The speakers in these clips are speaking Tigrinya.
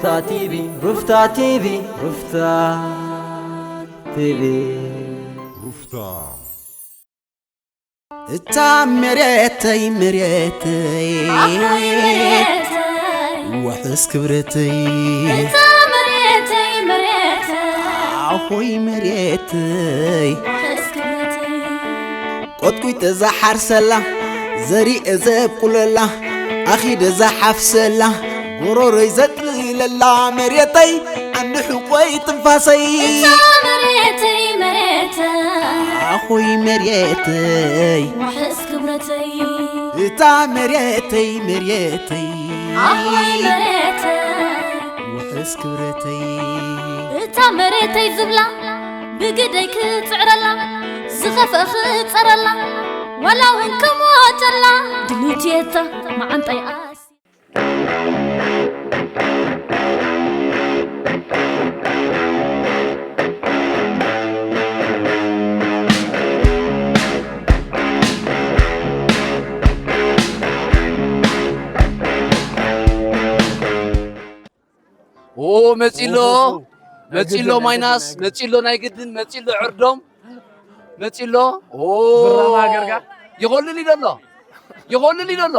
ሩፍታ ቲቪ ሩፍታ ቲቪ ሩፍታ ቲቪ ሩፍታ እታ መሬተይ መሬተይ ኣኾይ መሬተይ ውሕስ ክብረተይ እታ መሬተይ መሬተይ ኣኾይ መሬተይ ውሕስ ክብረተይ ቆጥቂጠ ዝሓርሰላ ዘሪኤ ዘብቁለላ ኣኺደ ዝሓፍሰላ ጎሮሮይ ዘጥልለላ መሬተይ ዓንዲ ሕቆይ ትንፋሰይ እታ መሬተይ መሬተይ ኣኾይ መሬተይ ውሕስ ክብረተይ እታ መሬተይ መሬተይ ኣኾይ መሬተይ ውሕስ ክብረተይ እታ መሬተይ ዝብላ ብግደይ ክጽዕረላ ዝኸፍአ ክጸረላ ዋላ እውን ክሞተላ ድልዩቲ እታ መዓንጣይ ኣስ ኦ መጺሎ መጺሎ ማይናስ መጺሎ ናይ ግድን መጺሎ ዕርዶም መጺሎ ኦ ብራማ ገርጋ ይኾልል ይደሎ ይኾልል ይደሎ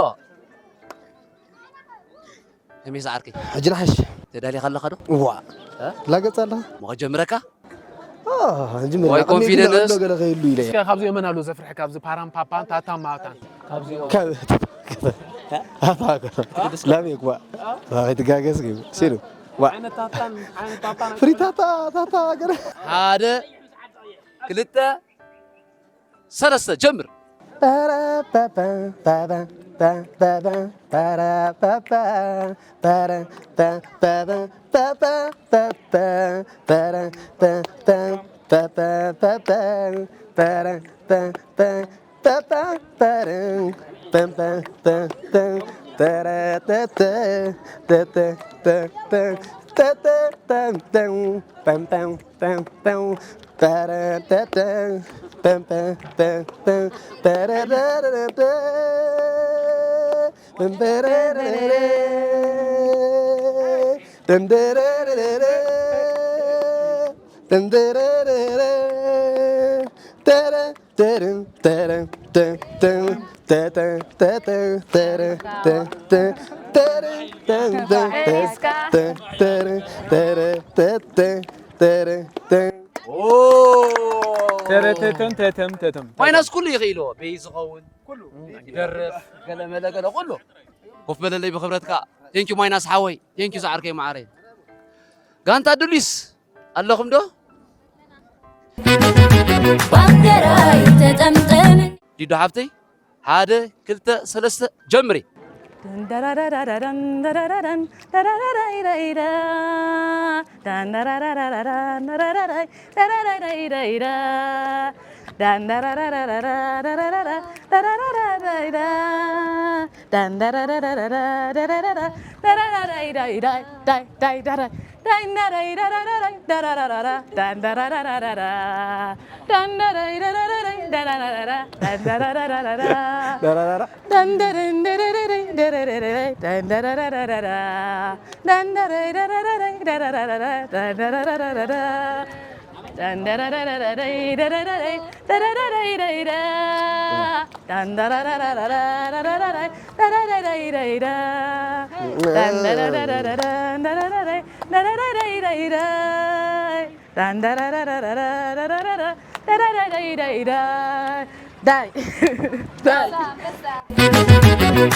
ከመይ ሰዓርኪ ሕጂ ንሓሽ ተዳሊኻ ኣለኻ ዶ ዋ እ? ላገጽ ኣለኻ ሞ ከጀምረካ ኦ፣ ጅምር ወይ ኮንፊደንስ። ኣሎ ገለ ከይሉ ኢለ እስከ ካብዚኦም መን ኣሎ ዘፍርሐካ ኣብዚ ፓራን ፓፓን ታታን ማታን ካብዚኦም ካብ ላቤክ ዋ ከይትጋገስ ገይሩ ሲሉ ዋ ዓይነት ታታን ዓይነት ፓፓን ፍሪታታ ታታ ገረ ሓደ ክልተ ሰለስተ ጀምር ተረተተም ተተም ተተም ማይናስ ኩሉ ይኽእልዎ በይ ዝኸውን ኩሉ ይደርፍ ገለመለ ገለ ኩሉ ኮፍ በለለይ ብክብረትካ ቴንኪ ማይናስ ሓወይ ቴንኪ ዝዓርከይ ማዓረይ ጋንታ ድሊስ ኣለኹም ዶ ባንዴራይ ተጠምጠምን ዲዶ ሓብተይ ሓደ ክልተ ሰለስተ ጀምሪ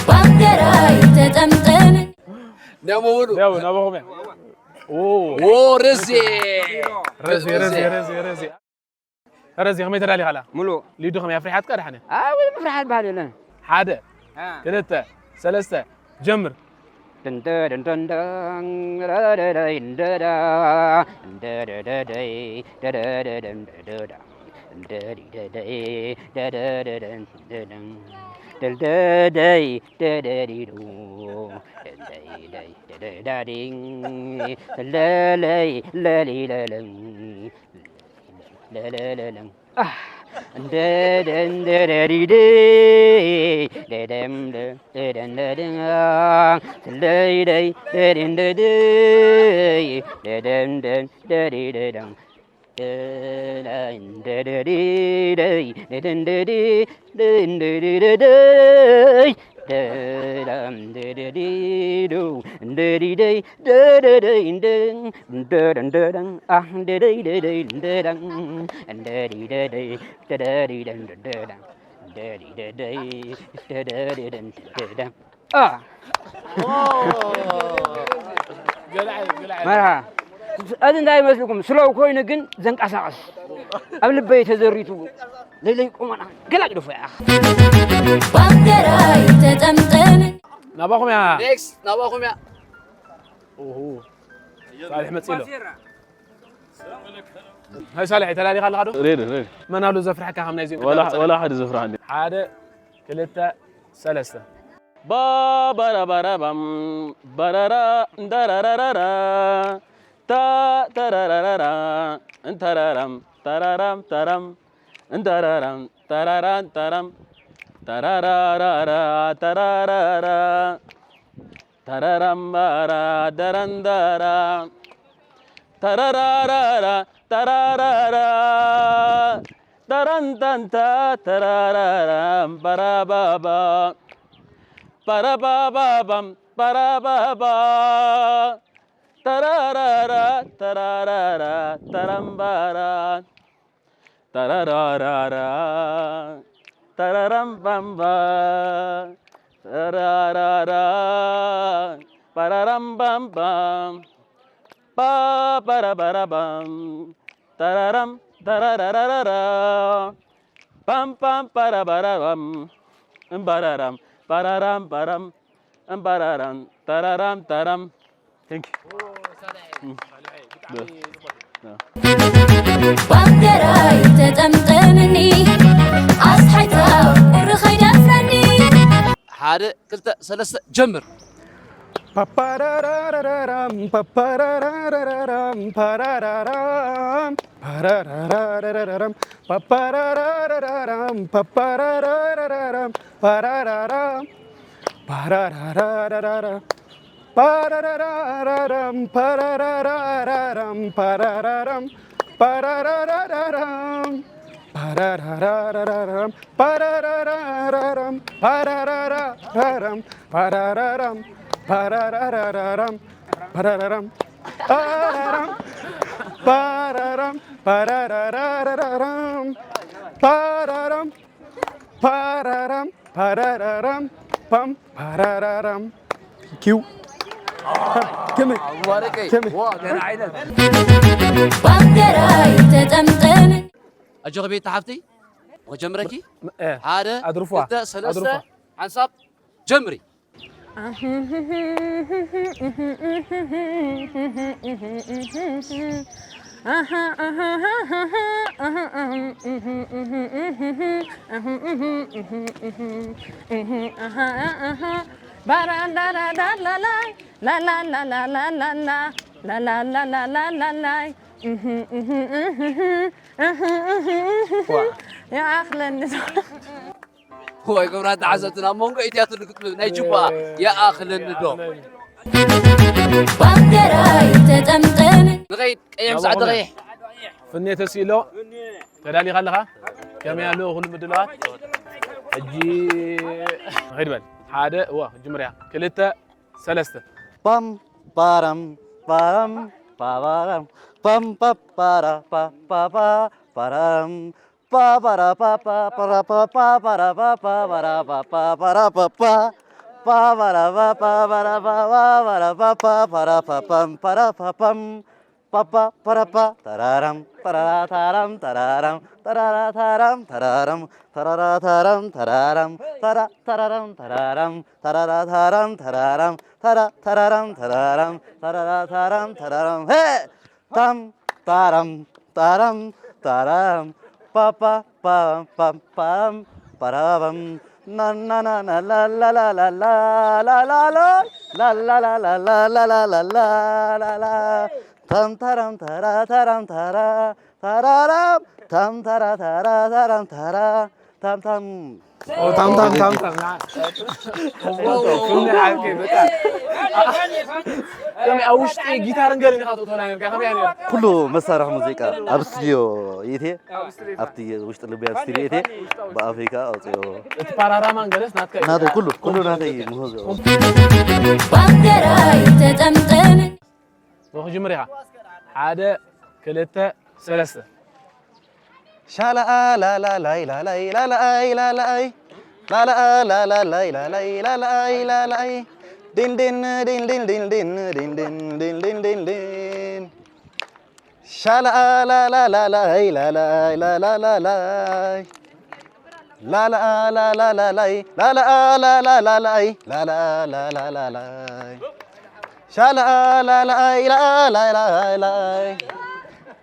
ባንዴራይ ተጠምጠምን ነምውሉ ያው ናባኹም እያ ኦ ረዜ ረዜ ረዜ ረዜ ረዜ ረዜ ከመይ ተዳሊኻ ኣላ ሙሉእ ሊዱ ከመይ ኣፍሪሓትካ ድሓነ ኣብ ምፍርሓት በሃል የለን ሓደ ክልተ ሰለስተ ጀምር ለለይ ለሊለለይ ለለለለይ እንደደንደደዲደይ፣ ደደምደ፣ ደደንደደ፣ ስለይደይ፣ ደደንደደይ፣ ደደምደን፣ ደዲደደም፣ ደደንደደዲደይ፣ ደደንደዲ፣ ደደንደዲደደይ፣ ደደም፣ ደደዲዱ፣ እንደዲደይ፣ ደደደይ፣ እንደ፣ እንደደንደደን፣ አህ፣ እንደደይ፣ ደደይ፣ እንደደን፣ እንደዲደደይ፣ ደደዲደን፣ ደደን፣ እንደዲደደይ፣ ደደዲደን፣ ደደን። አ። መርሃ። እዚ እንታይ ይመስልኩም? ስሎው ኮይኑ ግን ዘንቀሳቕስ። ኣብ ልበይ ተዘሪቱ። ለይለይ ቆመና። ገላግደፎ እያ። ባንዴራይ ተጠምጠምን። ናባኹም እያ። ኔክስት፣ ናባኹም እያ። ኦሆ። ሳልሕ መጺእ ኣሎ። ሃይ ሳልሕ፣ ተላሊኻ ኣለኻ ዶ? ሬዲ፣ ሬዲ። መን ኣሎ ዘፍርሐካ ካብ ናይዚኦም ወላ፣ ክዳን ወላ ሓደ ዘፍርሐኒ። ሓደ፣ ክልተ፣ ሰለስተ። ባባራባራባም፣ ባራራ፣ እንዳራራራራ፣ ታ፣ ተራራራራ፣ እንተራራም፣ ተራራም፣ ተራም፣ እንተራራም፣ ተራራን፣ ተራም፣ ተራራራራ፣ ተራራራ፣ ተራራምባራ፣ ደረንዳራ፣ ተራራራራ፣ ተራራራ፣ ደረንታንታ፣ ተራራራም፣ በራባባ፣ በራባባባም፣ በራባባ፣ ተራራራ፣ ተራራራ፣ ተራምባራ፣ ተራራራራ፣ ተራራምባምባ፣ ተራራራ፣ በራራምባምባም፣ ባባራባራባም፣ ተራራም፣ ተራራራራራ፣ ባም፣ ባም፣ ባራባራባም፣ እምባራራም፣ ባራራም፣ ባራም፣ እምባራራም፣ ተራራም፣ ተራም። Thank you። ባንዴራይ ተጠምጠምኒ፣ ኣስሓይታ ቁሪ ኸይደፍረኒ። ሓደ፣ ክልተ፣ ሰለስተ፣ ጀምር። ፓፓራራራራም፣ ፓፓራራራራም፣ ፓራራራም፣ ፓራራራራራም፣ ፓፓራራራራም፣ ፓፓራራራራም፣ ፓራራራም፣ ፓራራራራራም፣ ፓራራራራም፣ ፓራራራራም፣ ፓራራራም፣ ፓራራራራም፣ ፓራራራራም፣ ፓራራራራም፣ ፓራራራራም፣ ፓራራራም፣ ፓራራራም፣ ፓራራራም፣ ፓራራም፣ ፓራራራራም፣ ፓራራም፣ ፓራራም፣ ፓራራራም፣ ፓም፣ ፓራራራም። ኪው። ከመይ? ኣዋረቀይ። ከመይ? ዋ፣ ገና ዓይነት። ባንዴራይ ተጠምጠምን። ኣጆኺ ቤት ሓፍተይ፣ ወጀምረኪ። ም-፣ እ፣ ሓደ፣ ኣድርፏ። ክልተ፣ ሰለስተ፣ ኣድርፏ። ሓንሳብ ጀምሪ። ላላላላላላይ፣ ላላላላላላይ። ዋ። ይኣኽለኒ። ወይ ክቡራት ተዓዘብትና፣ ኣብ መንጎ ኢትያትር ግጥሚ ናይ ጁባ ይኣኽለኒ ዶ? ባንዴራይ ተጠምጠምን። ንኸይድ፣ ቀይሕ ምስ ዓዲ ቀይሕ። ፍኔ ተስኢሎ፣ ተዳሊኻ ኣለኻ? ከመይ ኣሎ ኩሉ ምድላዋት? ሕጂ ንኸይድ በል። ሓደ፣ እወ፣ ጅምርያ። ክልተ፣ ሰለስተ። ፓም፣ ፓራም፣ ፓራም፣ ፓባራም፣ ፓም፣ ፓ፣ ፓራ፣ ፓ፣ ፓ፣ ፓ፣ ፓራም፣ ፓ፣ ፓራ፣ ፓ፣ ፓ፣ ፓራ፣ ፓ፣ ፓ፣ ፓራ፣ ፓ፣ ፓ፣ ፓራ፣ ፓ፣ ፓ፣ ፓ፣ ፓራ፣ ፓ፣ ፓ፣ ፓራ፣ ፓ፣ ፓ፣ ፓራ፣ ፓ፣ ፓ፣ ፓም፣ ፓራ፣ ፓ፣ ፓም፣ ፓ፣ ፓ፣ ፓራ፣ ፓ፣ ታራራም፣ ፓራራ፣ ታራም፣ ታራራ፣ ታራም፣ ታራራም፣ ታራራ፣ ታራም፣ ታራራም፣ ታራ፣ ታራራም፣ ታራራም፣ ታራራ፣ ታራም፣ ታራራም፣ ታራ፣ ታራራም፣ ታራራም፣ ታራራ፣ ታራም፣ ታራራም። ሄ! ታም፣ ታራም፣ ታራም፣ ታራም፣ ፓፓ፣ ፓም፣ ፓም፣ ፓም፣ ፓራባም፣ ናናናና፣ ላላላላላላላላ፣ ላላላላላላላላላ፣ ታም፣ ታራም፣ ታራ፣ ታራም፣ ታራ፣ ታራራም፣ ታም ታራ ታራ ታራም ታራ ታም ታም። ታም ታም ታም ታም። ከመይ ኣብ ውሽጢ ጊታርን ገለን ኢኻ ትእትወና ነርካ? ከመይ እያ ነይራ? ኩሉ መሳርሒ ሙዚቃ ኣብ ስቱዲዮ ኢቴ ኣብቲ ውሽጢ ልብያ ስቱዲዮ ኢቴ ብኣፍሪካ ኣውፅኦ። እቲ ፓራራማን ገለስ ናትካ እዩ። ናተይ ኩሉ ኩሉ ናተይ ምህዞ። ባንዴራይ ተጠምጠምን ወክጅምር ኢኻ። ሓደ ክልተ ሰለስተ። ሻላኣ ላላላይ ላላይ ላላኣይ ላላኣይ ላላኣ ላላላይ ላላይ ላላኣይ ላላኣይ ዲን ዲን ዲን ዲን ዲን ዲን ዲን ዲን ዲን ዲን ዲን ዲን ሻላኣ ላላላላይ ላላይ ላላላላይ ላላኣ ላላላላይ ላላኣ ላላላላይ ላላኣ ላላላላይ ሻላኣ ላላኣይ ላላይላይላይ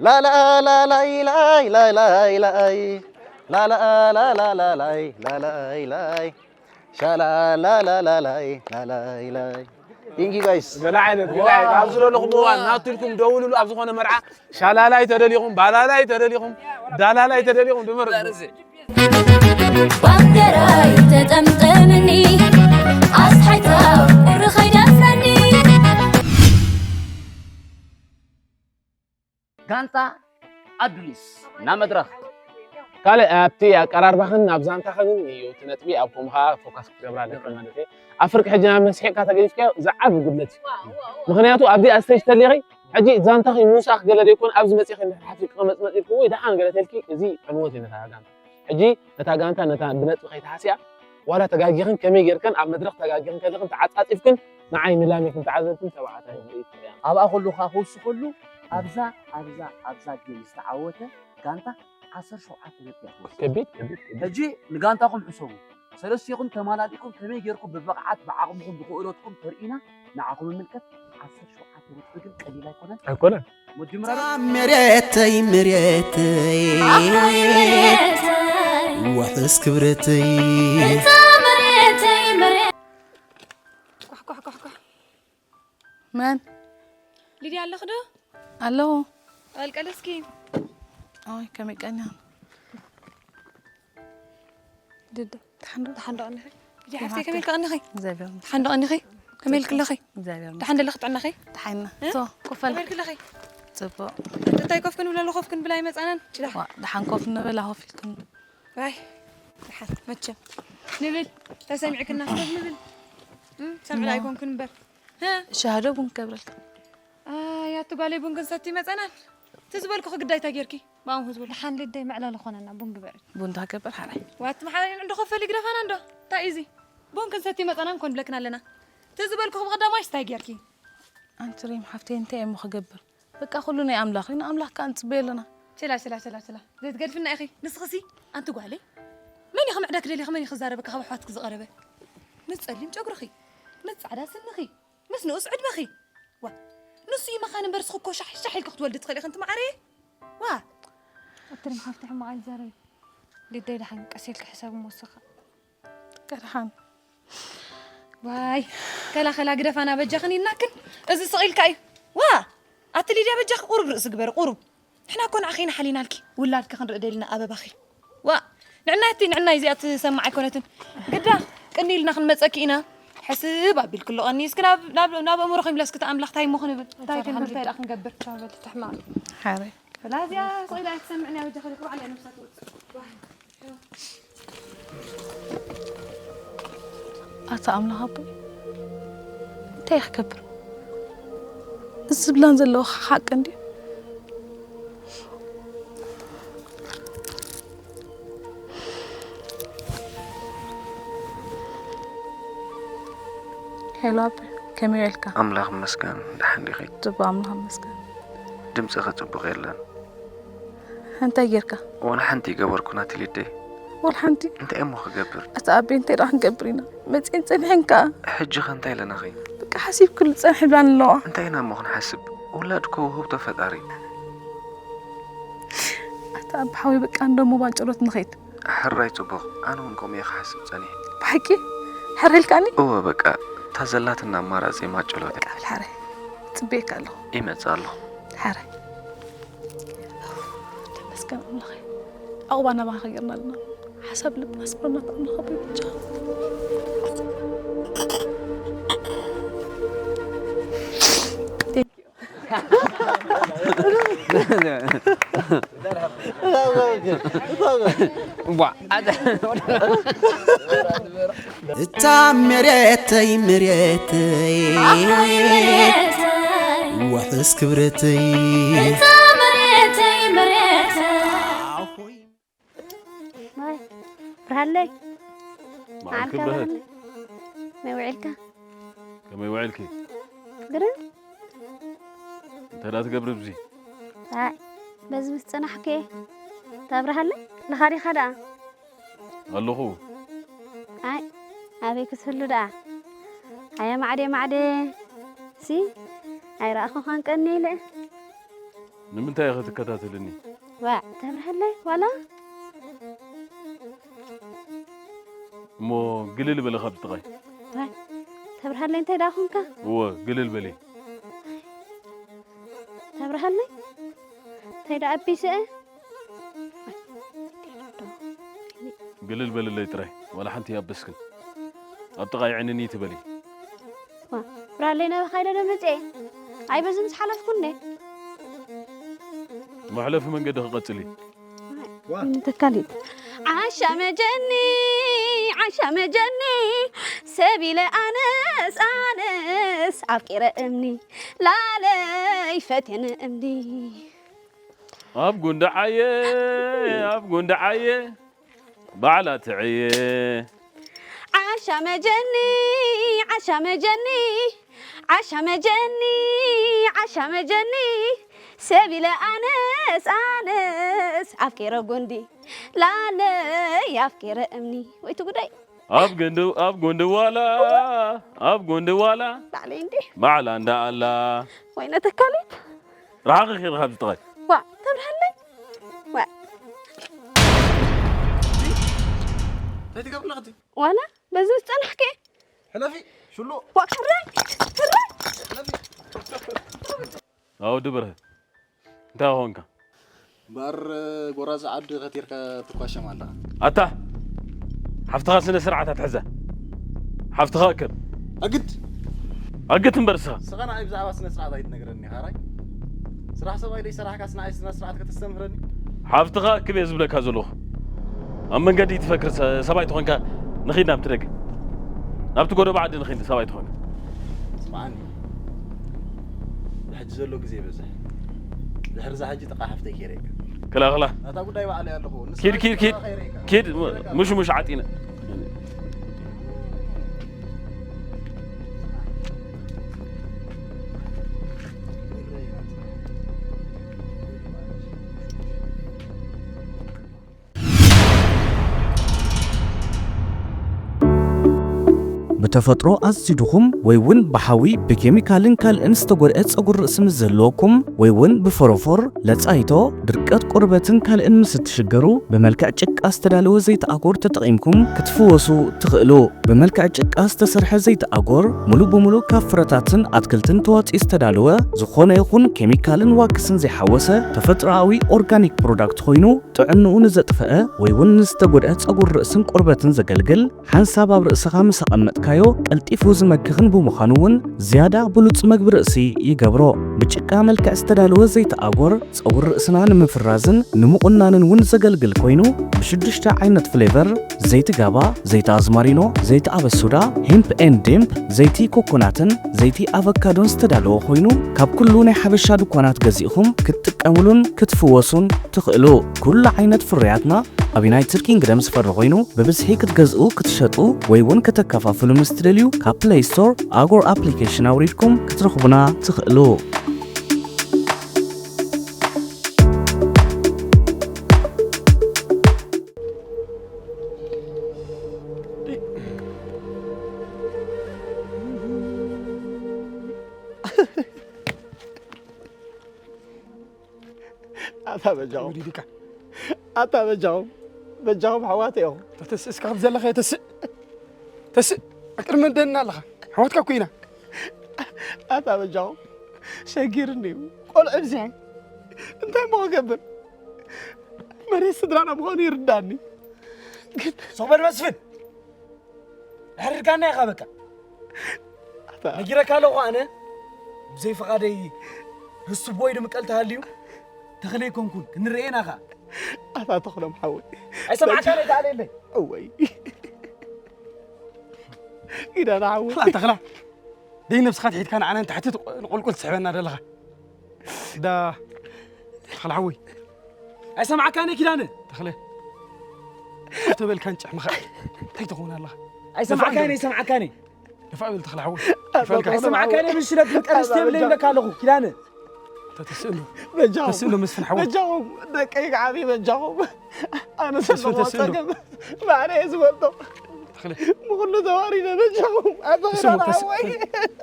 ላላኣ ላላይላይላይላይ ላላኣ ላላላላይ ላላይላይ ሻላኣ ላላላላይ ላላይላይ Thank you guys። ገለ ዓይነት ገለ ዓይነት ኣብዚ ዘለኹም እዋን ናትልኩም ደውልሉ። ኣብ ዝኾነ መርዓ ሻላላይ ተደሊኹም፣ ባላላይ ተደሊኹም፣ ዳላላይ ተደሊኹም ድመርፁ። ባንዴራይ ተጠምጠምኒ ኣስሓይታ ቁሪ ከይደፍረኒ ጋንታ ኣዱሊስ ናብ መድረኽ። ካልእ ኣብቲ ኣቀራርባኽን ኣብ ዛንታኽን እዩ እቲ ነጥቢ። ኣብ ከምኡ ከዓ ፎካስ ክትገብራ ኣለካ ማለት እዩ። ኣብ ፍርቂ ሕጂ ናብ መስሒቕካ ተገዲፍካዮ ዝዓቢ ጉድለት እዩ። ምኽንያቱ ኣብዚኣ ስቴጅ ተሊኺ ሕጂ ዛንታኺ ምውሳኽ ገለ ዘይኮነ ኣብዚ መፂኺ እንድሕር ሓፊቕኪ ክመፅመፅ ኢልኪ ወይ ደሓን ገለ ተልኪ እዚ ዕንወት እዩ ነታ ጋንታ። ሕጂ ነታ ጋንታ ነታ ብነጥቢ ከይትሃስያ ዋላ ተጋጊኽን ከመይ ጌርክን ኣብ መድረኽ ተጋጊኽን ከለኽን ተዓፃፂፍክን ንዓይ ንላሜክን ተዓዘብትን ተባዕታይ ኢኽን። ኣብኣ ከለኹ ከዓ ክውስኸሉ ኣብዛ ኣብዛ ኣብዛ ጌም ዝተዓወተ ጋንታ ዓሰርተ ሸውዓተ ነጥቢ እያ ትወስድ። ከቢድ ከቢድ ከቢድ። ሕጂ ንጋንታኹም ሕሰቡ። ሰለስቲኹም ተማላሊእኩም ከመይ ጌርኩም ብብቕዓት ብዓቕምኹም ብኽእለትኩም ተርእዩና ንዓኹም ይምልከት። ዓሰርተ ሸውዓተ ነጥቢ ግን ቀሊል ኣይኮነን። ኣይኮነን። መጀመርያ እታ መሬተይ መሬተይ ዋሕስ ክብረተይ እታ መሬተይ መሬት ኳሕ ኳሕ ኳሕ ኳሕ መን ሊድያ ኣለኽ ዶ? ኣለዎ? ቀልቀል እስኪ። ኣይ ከመይ ቀንያ? ድደ ትሓንዶ? ደሓን ዶ ቀኒኺ? ሊድያ ሓፍተይ ከመይ ኢልኪ ቀኒኺ? እግዚኣብሔር ይመስገን። ደሓን ዶ ቀኒኺ? ከመይ ኢልኪ ኣለኺ? እግዚኣብሔር ይመስገን። ደሓን ደለኺ ጥዕናኺ? ደሓን ኢና። እ? ሶ ኮፍ በል። ከመይ ኢልኪ ኣለኺ? ጽቡቕ። እንታይ ኮፍ ክንብል ኣሎ? ኮፍ ክንብል ኣይመጻናን። ችዳ። ዋ፣ ደሓን ኮፍ ንበል፣ ኮፍ ኢልክን። ዋይ ደሓን መቸም ንብል ተሰሚዕክና ኮፍ ንብል። እም፣ ሰምዕና እሞ። ኣይኮንክን እምበር። ሻሂ ዶ ቡን ክገብረልካ? ኣይ ኣቲ ጓለይ ቡን ክንሰቲ መጸናን። እቲ ዝበልኩኺ ግዳይ እንታይ ጌርኪ? ብኣምሆ ዝበልኩ። ደሓን ልደይ መዕለሊ ኾነና ቡን ግበሪ። ቡን ዶ ክገብር ሓራይ? ዋቲ መሓረኒ እንዶ ኾፈሊ ግደፋና እንዶ። እንታይ እዩ እዚ? ቡን ክንሰቲ መጸናን ኮን ብለክና ኣለና። እቲ ዝበልኩኺ ብቐዳማይስ እንታይ ጌርኪ? ኣንቲ ሪም ሓፍተይ እንታይ እየ እሞ ክገብር? በቃ ኩሉ ናይ ኣምላኽ እዩ፣ ንኣምላኽ ከኣ ንጽበዮ ኣለና። ችላ ችላ ችላ ችላ ዘይትገድፍና ኢኺ። ንስኺሲ ኣንቲ ጓለይ መን ኢኺ ምዕዳክ ደሊኺ መን ኢኺ ክዛረበካ ካብ ኣሕዋትኪ ዝቐረበ? ምስ ጸሊም ጨጉርኺ ምስ ጻዕዳ ስንኺ ምስ ንኡስ ዕድመኺ ዋ ንሱ እዩ መኻን እምበር እስኺ እኮ ሻሕ ሻሕ ኢልኪ ክትወልዲ ትኽእሊ ኢኺ ኣንቲ መዓረየ ዋ ኣትሪም ሓፍቲ ሕማቕ ኣይትዛረቢ። ሊደይ ደሓን ቀስ ኢልኪ ሕሰቢ እሞ እስኻ። ቀርሓን ዋይ ከላ ከላ ግደፋና በጃኽን ኢልናክን እዚ ስቕ ኢልካ እዩ ዋ ኣቲ ሊድያ በጃኺ ቁሩብ ርእሲ ግበሪ ቁሩብ ንሕና እኮ ንዓኺ ኢና ሓሊናልኪ ውላድኪ ክንርኢ ደሊና ኣበባኺ ዋ ንዕናይ ኣቲ ንዕናይ እዚኣ ትሰማዕ ኣይኮነትን ግዳ ቅኒ ኢልና ክንመፀኪ ኢና ሕስብ ኣቢልክሎ ቀኒ እስኪ ናብ ናብ ናብ ኣእምሮኺ ይምለስ ክተ ኣምላኽ ታይ እሞ ክንብል ታይ ክንብል ታይ ደኣ ክንገብር ቻው በሊ ትሕማቕ ሓረይ ብላዚያ ስቕ ኢላ ኣይትሰምዕን እያ በጃኺ ደቂ ባዕላ ነብሳ ትውፅእ ኣታ ኣምላኽ ኣቦይ እንታይ ክገብር እዚ ዝብላን ዘለኹ ሓቂ እንድዩ ሄሎ ኣቦይ ከመይ ውዒልካ ኣምላኽ ይመስገን ደሓን ዲኺ ጽቡቕ ኣምላኽ ይመስገን ድምፅኺ ጽቡቕ የለን እንታይ ጌርካ? ዋላ ሓንቲ ይገበርኩ ናቲ ሊደይ። ዋላ ሓንቲ? እንታይ እሞ ክገብር? ኣታ ኣቤ እንታይ ደኣ ክንገብር ኢና? መጺኤን ጸኒሐን ከኣ። ሕጂ ኸ እንታይ ኢለናኺ? በቃ ሓሲብክሉ ጸንሒ ብላኒ ኣለዋ። እንታይ ኢና እሞ ክንሓስብ? ውላድ እኮ ውህብቶ ፈጣሪ እዩ። ኣታ ኣቢ ሓወይ በቃ እንዶ እሞ ባንጨሎት ንኺድ። ሕራይ ጽቡቕ። ኣነ እውን ከምኡ እየ ክሓስብ ጸኒሐ። ብሓቂ? ሕራይ ኢልካኒ? እወ በቃ እታ ዘላትና ኣማራጺ ማጨሎት እያ። በቃ በል ሕራይ። እጽበየካ ኣለኹ። ይመጽእ ኣለኹ። ሕራይ። ተመስገን ኣምላኸይ ዑቕባና ባኻ ጌርና ኣለና። ሓሳብ ልብና ስምረና ተኣምልኻ ብቻ። Thank you። ዋ፣ ኣደ- እታ መሬተይ መሬተይ ውሕስ ክብረተይ እታ መሬተይ መሬተይ ማይ ብርሃለይ መዓልኪ መዓልካ ብርህት ብርሃለይ መይ ውዒልካ ከመይ ውዒልኪ ግርም እንታይ ዳ ትገብሪ ብዚ ኣይ በዚ ምስ ጸናሕኩ እየ ተብርሃለይ ለኻሪኻ ደኣ ኣለኹ ኣይ ኣበይ ክትህሉ ደኣ ኣየ ማዕደ ማዕደ ሲ ኣይረኣኹኻን ቀኒ ኢለ ንምንታይ ኢኺ ትከታተልኒ ዋ ተብርሃለይ ዋላ እሞ ግልል በሊ ካብ ጥቓይ ዋይ ተብርሃለይ እንታይ ደኣ ኾንካ እወ ግልል በሊ ተብርሃለይ እንታይ ደኣ ኣቢሰ ግልል በልለይ ጥራይ ዋላ ሓንቲ ያበስክን ኣብ ጥቓይ ዕንኒ ትበሊ ብራለይ ናባኻ ኢለ ዶ መፅኤ ኣይ በዚ ምስ ሓለፍኩ እንደ መሕለፊ መንገዲ ክቐፅል እዩ ተካሊት ዓሻ መጀኒ ዓሻ መጀኒ ሰብ ኢለ ኣነስ ኣነስ ኣፍቂረ እምኒ ላለይ ፈቴነ እምኒ ኣብ ጉንዲ ዓየ ኣብ ጉንዲ ዓየ ባዕላ ትዕየ ዓሻ መጀኒ ዓሻ መጀኒ ዓሻ መጀኒ ዓሻ መጀኒ ሰብ ኢለ ኣነስ ኣነስ ኣፍቂረ ጉንዲ ላለይ ኣፍቂረ እምኒ ወይቲ ጉዳይ ኣብ ገንዲ ኣብ ጎንዲ ዋላ ኣብ ጎንዲ ዋላ ባዕለይ እንዲ ባዕላ እንዳ ኣላ ወይነ ተካሊት ርሓቕ ኺድ ካብ ዝጥቓይ ዋ ተብርሃለይ ዋ እንታይ ትገብሪ ኣለኽቲ ዋላ በዚ ዝፀናሕከ ሕለፊ ሽሉ ዋ ሕራይ ሕራይ ሕለፊ ኣወዲ በርሀ እንታይ ኾንካ እምበኣር ጎራዙ ዓዲ ከቲርካ ትኳሸም ኣለኻ ኣታ ሓፍትኻ ስነ ስርዓት ኣትሕዛ ሓፍትኻ እክብ ኣግድ ኣግት እምበር ስኻ ስኻ ንዓይ ብዛዕባ ስነ ስርዓት ኣይትነግረኒ ኢኻ ራይ ስራሕ ሰብኣይ ደይ ሰራሕካስ ንዓይ ስነ ስርዓት ከተስተምህረኒ ሓፍትኻ እክብ እየ ዝብለካ ዘለኹ ኣብ መንገዲ ትፈክር ሰ- ሰብኣይ ተኾንካ ንኺድ ናብቲ ደገ ናብቲ ጎደባ ዓዲ ንኺድ ሰብኣይ ተኾንካ ስምዓኒ ብሕጂ ዘሎ ግዜ ይበዝሕ ድሕርዛ ሕጂ ጥቓ ሓፍተይ ከይረካ ክላኽላ ናታ ጉዳይ ባዕለይ ኣለኹ ንስኻ ኪድ ኪድ ኪድ ከይረካ ኪድ ሙ- ሙሽሙሽ ዓጢነ ብተፈጥሮ ኣዝዩ ድኹም ወይ እውን ብሓዊ ብኬሚካልን ካልእን ዝተጎድአ ጸጉሪ ርእሲ ምስ ዝህልወኩም ወይ እውን ብፎሮፎር፣ ለጻይቶ፣ ድርቀት ቆርበትን ካልእን ምስ እትሽገሩ ብመልክዕ ጭቃ ዝተዳለወ ዘይቲ ኣጎር ተጠቒምኩም ክትፍወሱ ትኽእሉ። ብመልክዕ ጭቃ ዝተሰርሐ ዘይቲ ኣጎር ሙሉእ ብሙሉእ ካብ ፍረታትን ኣትክልትን ተዋፂኡ ዝተዳለወ ዝኾነ ይኹን ኬሚካልን ዋክስን ዘይሓወሰ ተፈጥሮኣዊ ኦርጋኒክ ፕሮዳክት ኮይኑ ጥዕንኡ ንዘጥፈአ ወይ እውን ንዝተጎድአ ጸጉሪ ርእስን ቆርበትን ዘገልግል ሓንሳብ ኣብ ርእስኻ ምስ ኣቐመጥካዮ ቀልጢፉ ዝመክኽን ብምዃኑ እውን ዝያዳ ብሉጽ መግቢ ርእሲ ይገብሮ። ብጭቃ መልክዕ ዝተዳለወ ዘይቲ ኣጎር ጸጉሪ ርእስና ንምፍራዝን ንምቑናንን እውን ዘገልግል ኮይኑ ብሽዱሽተ ዓይነት ፍሌቨር ዘይቲ ጋባ፣ ዘይቲ ኣዝማሪኖ፣ ዘይቲ ኣበሱዳ፣ ሂምፕ ኤንድ ዲምፕ፣ ዘይቲ ኮኮናትን ዘይቲ ኣቨካዶን ዝተዳለወ ኮይኑ ካብ ኩሉ ናይ ሓበሻ ድኳናት ገዚእኹም ክትጥቀምሉን ክትፍወሱን ትኽእሉ። ኩሉ ዓይነት ፍርያትና ኣብ ዩናይትድ ኪንግደም ዝፈሪ ኮይኑ ብብዝሒ ክትገዝኡ ክትሸጡ ወይ እውን ከተከፋፍሉ ምስ ትደልዩ ካብ ፕለይ ስቶር ኣጎር ኣፕሊኬሽን ኣውሪድኩም ክትረኽቡና ትኽእሉ። ኣታ በጃኹም ኣታ በጃኹም በጃኹም ኣሕዋተይ ኢኹም። ተስእ እስካ ኣብ ዘለኻ ተስእ ተስእ ኣብ ቅድሚ ደና ኣለኻ ኣሕዋትካ እኮ ኢና። ኣታ በጃኹም ሸጊርኒ እዩ ቆልዑ ብዚሐ እንታይ እሞ ክገብር መሬት ስድራና ምዃኑ ይርዳኒ። ግን ሶበል መስፍን፣ ኣሕሪርካና ኢኻ በቃ። ኣታ ነጊረካ ኣለኹ ኣነ። ብዘይ ፍቓደይ ርስቲ ቦይ ድምቀል ተሃልዩ፣ ተኽለ ኣይኮንኩን፣ ክንርኤና ኸኣ። ኣታ ተኽሎም ሓወይ። ኣይሰማዕካን ኣይተኣለየለይ። እወይ። ኪዳነ ሓወይ። ተኽላ፣ ተኽላ። ደይ ነብስኻ ትሒትካ ንዓና ንታሕቲ ትቆ-፣ ንቁልቁል ትስሕበና ዘለኻ። ዳ ተኽለ ሓወይ። ኣይሰማዕካን ኪዳነ። ተኽለ። ተበልካን ጭሕምኻ። እንታይ ትኸውን ኣለኻ? ኣይሰማዕካን፣ ኣይሰማዕካን። ደፋእ በል ተኽለ ሓወይ። ይፈልካ። ኣይሰማዕካን፣ ብሽለት ቀርሽ ተብለ ይብለካ ኣለኹ፣ ኪዳነ። ተተስእሉ። በጃኹም። ተስእሉ መስፍን ሓወይ። በጃኹም፣ ደቀይ ክዓብይ በጃኹም። ኣነ ተስእሉ፣ ዘለኹዎ ተስእሉ። ጸገም ባዕለይ እየ ዝፈልጦ። ተኽለ። ብኹሉ ተዋሪደ በጃኹም። ኣቶ ተስእሉ፣ ኪዳነ ተስ-፣ ሓወይ።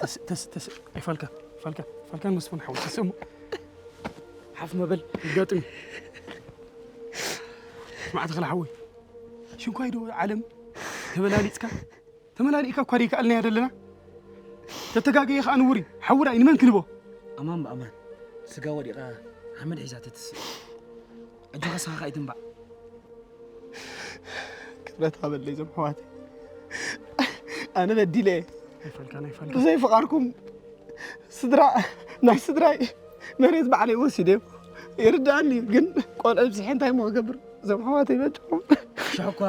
ተስ-፣ ተስ-፣ ተስ-፣ ኣይፋልካ፣ ፋልካ፣ ፋልካ መስፍን ሓወይ፣ ተስእሉ። ሓፍ መበል ይጋጥም። ስማዕ ተኽለ ሓወይ። ሽንኳይ ዶ ዓለም ተበላሊጽካ? ተመላሊእካ እኳ ደይከኣልናዮ ዘለና። ተተጋገየ ከኣ ንውር እዩ። ሓዊ ራእይ ንመን ክንቦ? ኣማን ብኣማን። ስጋ ወዲቓ ሓመድ ሒዛ ተትስእ። ኣጆኻ ስኻ ከኣ ኣይትንባዕ። ክብረት ሃበለይ እዞም ኣሕዋተይ። ኣነ በዲለ እየ። ኣይፈልካን፣ ኣይፈልካን። ብዘይ ፍቓድኩም ስድራ፣ ናይ ስድራይ መሬት ባዕለይ ወሲደዮ። ይርድኣኒ እዩ፣ ግን ቆልዑ ብዝሐ እንታይ እሞ ክገብር? እዞም ኣሕዋተይ በጃኹም። ሽሕ እኳ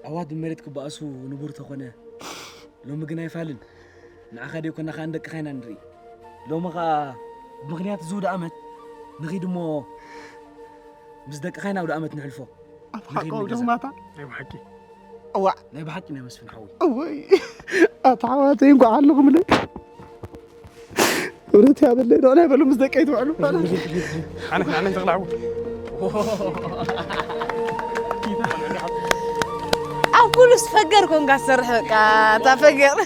ኣሕዋት ብመሬት ክበኣሱ ንቡር ተኾነ፣ ሎሚ ግን ኣይፋልን። ንዓኻ ደይኮና ከኣ ንደቅኻ ኢና ንርኢ። ሎሚ ኸኣ ብምኽንያት እዚ ውድኣመት ንኺድ እሞ ምስ ደቅኻ ኢና ውድኣመት ንሕልፎ። ኣፍ ንኺድ ሓቆም ንገዛ። ዶማታ። ናይ ብሓቂ። እዋእ። ናይ ብሓቂ ናይ መስፍን ሓወይ። እወይ። ኣታ ኣሕዋተይ እንኳዕ ኣለኹምለይ። እውነት ያበለይ ዶ ናይ በሉ ምስ ደቀይ ትውዕሉ። ኣነ፣ ኣነ ተኽለ ሓወይ። ኣብ ኩሉስ ፈገር ኮንካ ትሰርሕ በቃ፣ እታ ፈገር።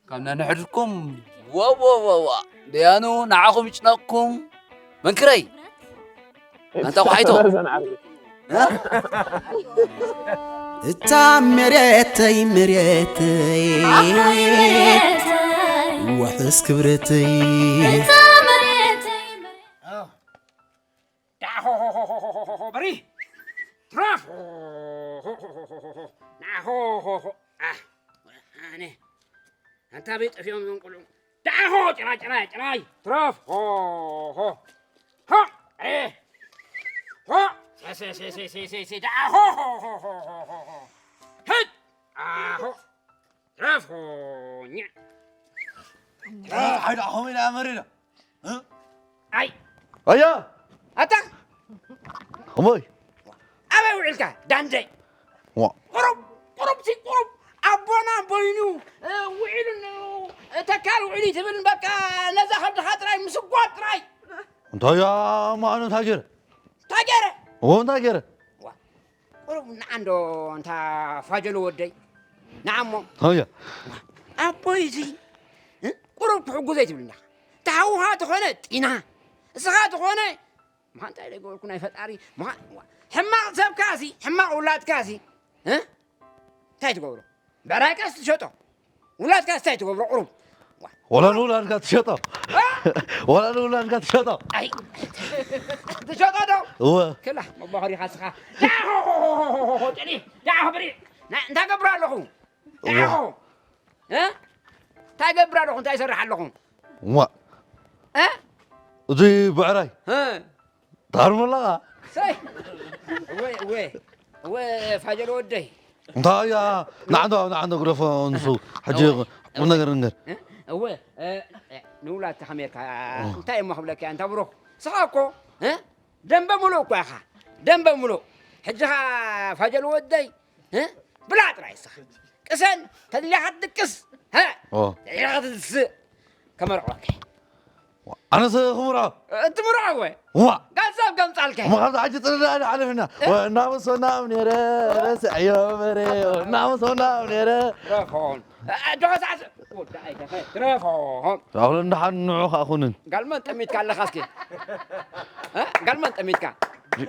ካብ ነንሕድኩም፣ ዋ፣ ዋ፣ ዋ፣ ዋ። ደያኑ ንዓኹም ይጭነቕኩም። መንክረይ። ኣንታ ቋሒቶ። እ? እታ መሬተይ፣ መሬተይ፣ ኣታ መሬተይ፣ ውሕስ ክብረተይ። እታ መሬተይ፣ መሬተይ። ኣዎ። ዳሆ፣ ሆ፣ ሆ፣ በሪ። ትራፍ። ሆ፣ ሆ፣ ሆ፣ ሆ፣ ሆ፣ ሆ። ናሆ፣ ሆ፣ ሆ። ኣህ፣ ኣነ። ኣንታ ቤት ጠፊኦም እዮም ቆልዑ። ዳሆ፣ ጭራይ፣ ጭራይ፣ ጭራይ። ትራፍ። ሆ፣ ሆ። ሆ፣ ኤ። ሆ፣ ሴ፣ ሴ፣ ሴ፣ ሴ፣ ዳሆ፣ ሆ፣ ሆ፣ ሆ። ሄይ! ኣሆ። ረፎኛ። እ፣ ሓይዳ፣ ከመይ ኢላ መሪዳ? እ? ኣይ። ኣያ! ኣታ! ከመይ? ኣበይ ውዒልካ? ዳንደይ። ዋ። ቁሩብ፣ ቁሩብ ሲ ቁሩብ። ኣቦና በይኑ፣ እ፣ ውዒሉ፣ እ፣ ተካል ውዒሉ ትብል፣ በቃ፣ ነዛ ከብድኻ ጥራይ ምስጓጥ ጥራይ። እንታይ እያ፣ ማኑ፣ እንታይ ገይረ? እንታይ ገይረ? ኦ፣ እንታይ ገይረ? ዋ። ቁሩብ ንዓ እንዶ እንታ ፋጀሎ ወደይ። ንዓ እሞ። ሃየ። ኣቦይ እዚ፣ እ? ቁሩብ ክሕጉዘይ ትብል እንዳ። ተሃውኻ ተኾነ ጢና። እስኻ ተኾነ፣ ምዃን እንታይ ደገበርኩ ናይ ፈጣሪ፣ ምዃን፣ ዋ። ሕማቕ ሰብካ እዚ፣ ሕማቕ ውላድካ እዚ፣ እ? እንታይ ትገብሮ? ብዕራይካስ ትሸጦ። ውላድካ እንታይ ትገብሮ ቁሩብ? ዋ። ወላ ንውላድካ ትሸጦ። እ? ወላ ንውላድካ ትሸጦ። ኣይ። ትሸጦ ዶ? እወ። ክላ፣ መባኸሪኻ ስኻ። ዳሆ፣ ጨሊ፣ ዳሆ ብሪ። ና-፣ እንታይ ገብር ኣለኹ? እወ። ዳሆ። እ? እንታይ ገብር ኣለኹ? እንታይ ይሰርሕ ኣለኹ? ዋ። እ? እዚ ብዕራይ። እ። ታርሞ ኣለኻ? ሰይ! እወ፣ እወ፣ እወ፣ ፋጀሎ ወደይ። እንታይ እያ? ንዓንዶ፣ ንዓንዶ ግደፎ ንሱ። ሕጂ እወ፣ ቁም እወ። ነገር ንገር። እ? እወ፣ እ፣ እ፣ ንውላድካ ከመይ ጌርካ? እ። እንታይ እሞ ክብለካ እየ፣ ኣንታ ብሩኽ? ስኻ እኮ፣ እ? ደንበ ምሉእ እኮ ኢኻ። ደንበ ምሉእ። ሕጂ ኸኣ ፋጀሎ ወደይ፣ እ? ብላዕ ጥራይ እስኻ። ቅሰን፣ ተድልያኻ ትድቅስ። ሀ? ኦ። ተድልያኻ ትድስእ። ከመርዕወካ። ኣነስ ክምርዖ። እትምርዖ እወ። ዋ። ጋዛብ ከምጻልካ። እሞ ካብዚ ሕጂ ጽልላ ኢና ሓሊፍና። እ? ወናም ሰናም ነይረ፣ ረስዕዮ በሬ፣ ወናም ሰናም ነይረ። ረፎን። እ፣ እ፣ ዶ ሳዕስ-፣ ወዳ ኣይተኸ-፣ ረፎን። ኣሁን እንዳ ሓን ንዑ ከኣ ኩንን። ጋልመን ጠሚትካ ኣለኻ እስኪ። እ? ጋልመን ጠሚትካ። ሪ-፣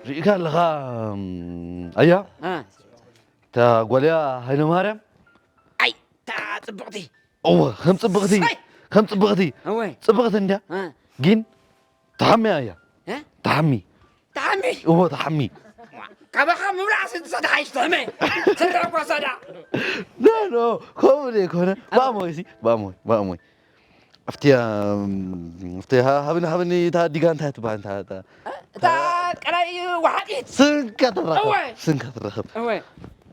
ሪኢካ ኣለኻ፣ እም፣ ኣያ? እ። እታ ጓልያ ሃይለማርያም? ኣይ፣ እታ ጽብቕቲ። እወ፣ ከም ጽብቕቲ፣ ኣይ! ከም ጽብቕቲ። እወ። ጽብቕቲ እንድያ? እ። ግን ትሓምያ እያ። እ? ትሓሚ። ትሓሚ? እዎ፣ ትሓሚ። ካባኻ ምብላዕ ስንት ሰዳ ሓይሽ ትሕመ? ስንት እኮ ሰዳ? ኖ፣ ኖ፣ ከምኡ ዘይኮነ። ብኣሞይ ሲ፣ ብኣሞይ፣ ብኣሞይ። ኣብቲ፣ ኣብቲ ሃ-፣ ሃብኒ፣ ሃብኒ እታ ዲጋ እንታይ ትበሃል? እታ፣ እታ እታ ቀላይ ወሓጢት። ስንካ ትረኸብ። እወ። ስንካ ትረኸብ። እወ።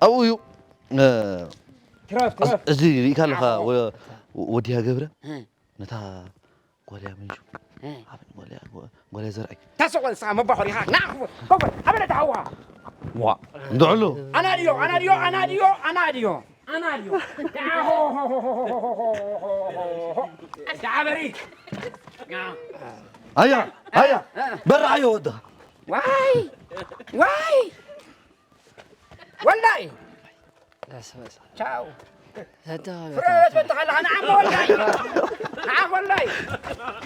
ኣብኡ እዩ። እ፣ ትረፍ፣ ትረፍ። እዚ ርኢካ ኣለኻ፣ ኣዎ። ወ-፣ ወዲያ ገብረ? እ። ነታ ጓልያ ምንሹ። እ። ኣበን ጓልያ፣ ጓ-፣ ጓልያ ዘርኣይ። ታሰቆን ስኻ መባኾር ኢኻ። ና፣ ኮፈ፣ ኮፈ፣ ኣበለ ተሃዋ። ዋ፣ እንድዕሉ። ኣናድዮ፣ ኣናድዮ፣ ኣናድዮ፣ ኣናድዮ፣ ኣናድዮ። ዳዓበሪ። ኣያ፣ ኣያ፣ እ። በራ ኣዮ ወዳ። ዋይ፣ ዋይ። ወላይ። ቻው። ፍረ በትኻ ኣለኻ። ንዓም ወላይ። ንዓም ወላይ።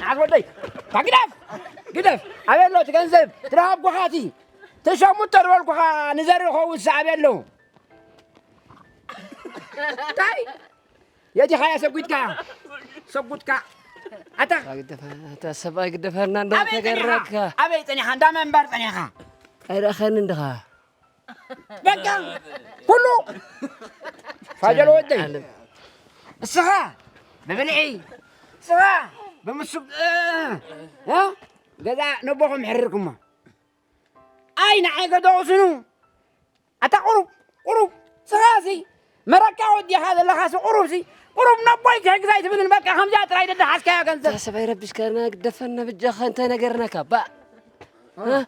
ንዓም ወላይ። ግደፍ። ግደፍ። ኣበሎ እቲ ገንዘብ። ትረሃብኩኻ እቲ። ተሸሙት ተርበልኩኻ ንዘሪ ኸውን ሰዓብ የለዉ። እንታይ? የዲኻ ሰጉድካ። ሰጉድካ። ኣታ። ኣታ ግደፈ-፣ ኣታ ሰብኣይ ግደፈና እንዶ ኣበይ ጸኒኻ? ተገረካ። ኣበይ ጸኒኻ? እንዳ መንበር ጸኒኻ? ኣይረኸን እንድኻ። በቃ ኩሉ ፋጀሎ ወደይ። ዓለም። እስኻ ብብልዒ፣ እስኻ ብምስብ-፣ እ? ገዛ ነቦኹም ሕርርኩሞ። ኣይ ንዓይ ገደቑ ስኑ። ኣታ ቁሩብ፣ ቁሩብ፣ እስኻሲ መረካ ወዲኻ ዘለኻሲ ቁሩብሲ፣ ቁሩብ ነቦይ ክሕግዝ ኣይትብልን። በቃ ከምዚኣ ጥራይ ደደሓስካያ ገንዘብ። እታ ሰብኣይ ረቢሽካና ግደፈና ብጃኻ እንታይ ነገርናካ? ባእ። እ? እ?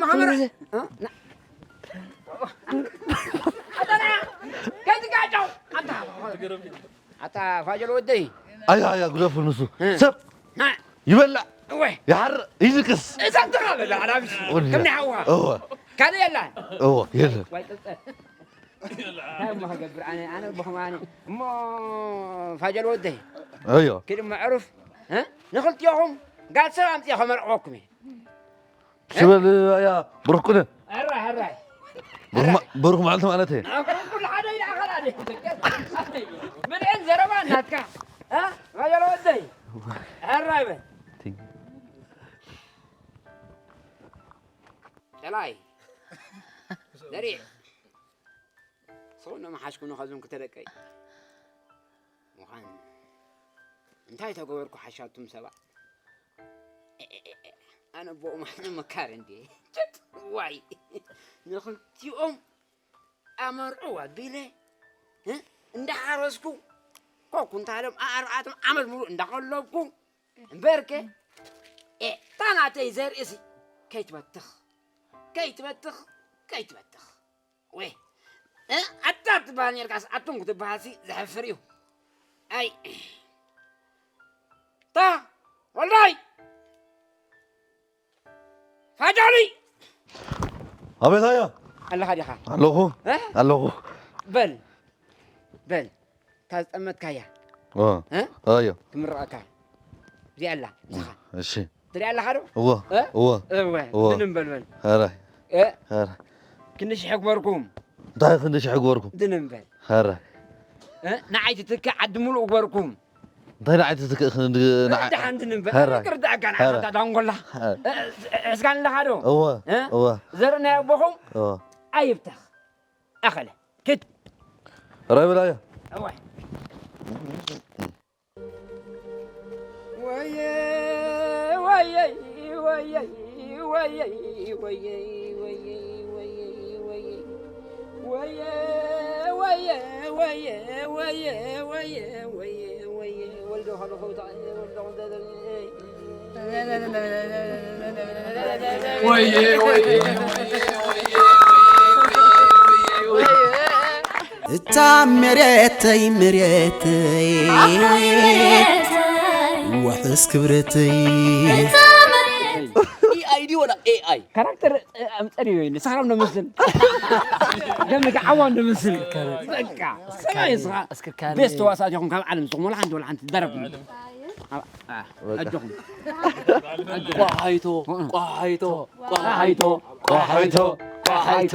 ማሕበረ-፣ ከምዚ እ? ና-፣ ኣታ ና-፣ ከይትጋጨው፣ ኣታ። ኣታ ፋጀል ወደይ። ኣያ፣ ኣያ፣ ግደፉ ንሱ። እ። ሰብ ና። ይበላዕ። እወ። ይሓርቕ፣ ይድቅስ። እዛ እንተኻ በላ፣ ኣላብሽ። ወዲያ። ከምኒ ሓዋ። እወ። ካልእ የላን። እወ፣ የለን። ዋይ ቅልጠት። እንታይ እሞ ክገብር ኣነ፣ ኣነ ቦኹም ኣነ። እሞ ፋጀል ወደይ። ኣዮ። ኪድ እሞ ዕሩፍ። እ? ንኽልቲኦኹም ጋል ሰብ ኣምፅኤ ከመርዕወኩም እየ። ሽበል ኣያ ብሩክ ኩነ። ሕራይ፣ ሕራይ። ብሩክ ማ-፣ ብሩክ መዓልቲ ማለት እየ። ኣብ ኩሉ ሓደ ኢላ ኣኸላ ደ-፣ ብልዕን ዘረባን ናትካ። እ? መጀር ወደይ። ሕራይ በል። ቲ-፣ ጨላይ። ዘሪዕ። ሰው ነመሓሽኩ ንኸዞም ክተደቀይ። ምዃን እንታይ ተገበርኩ ሓሻቱም ሰባት? ኣነ ቦኦም ኣነ መካር እንዴ? ጭጥ ዋይ። ንኽልቲኦም ኣመርዑ ኣቢለ፣ እ? እንዳሓረስኩ፣ ኮኩንታሎም ኣርባዕቶም ዓመት ሙሉእ እንዳቐለብኩ፣ እምበርከ፣ ኤ፣ እታ ናተይ ዘርእሲ ከይትበትኽ፣ ከይትበትኽ፣ ከይትበትኽ። ወይ፣ እ፣ ኣታ ትበሃል ኔርካስ ኣቱም ክትበሃልሲ ዘሕፍር እዩ። ኣይ። ታ፣ ወልዳይ! ፋጃሊ! ኣቤት ኣያ! ኣለኻ ዲኻ? ኣለኹ። እ? ኣለኹ። በል፣ በል። እታ ዝጠመትካያ። እ? እ? ኣዮ። ትምረቐካ። እዚኣ ኣላ፣ ንስኻ። እሺ። ትሪኣ ኣለኻ ዶ? እወ፣ እ? እወ። እወ፣ እወ። ድንም በል በል። ኧረ። እ? ኧረ። ክንዲ ሽሕ ግበርኩም። እንታይ ክንዲ ሽሕ ግበርኩም? ድንም በል። ኧረ። እ? ንዓይ ትትክእ ዓዲ ሙሉእ ግበርኩም። እንታይ ንዓይ ትትክእ ክንዲ ንዓ-፣ ደሓን ድንም በል። ኧረ። ክርዳእካ ንዓ ኧረ። ሓንታ ዳንጎላ። ኧረ። እ፣ ሕዝካ ኣለኻ ዶ? እወ፣ እ? እወ። ዘርኢ ናይ ኣቦኹም? እወ። ኣይብተኽ። ኣኸለ። ኪድ። ራይ በላዮ። እወ። እታ መሬተይ መሬተይ፣ ዋሕስ ክብረተይ። ኤ ኣይ ድዩ ወላ ኤ ኣይ? ካራክተር፣ እ፣ ኣምፀሪ ወይ ንስኻም ነመስል። ደምካ ዓዋን ነመስል። በቃ፣ ሰማይ እስኻ። እስኪ ካን ቤስት ተዋሳእቲ ኢኹም ካብ ዓለም ንስኹም ወላ ሓንቲ፣ ወላ ሓንቲ ደረብ። ኣ-፣ ኣ-፣ ኣጆኹም። ቋሓይቶ፣ ቋሓይቶ፣ ቋሓይቶ፣ ቋሓይቶ፣ ቋሓይቶ።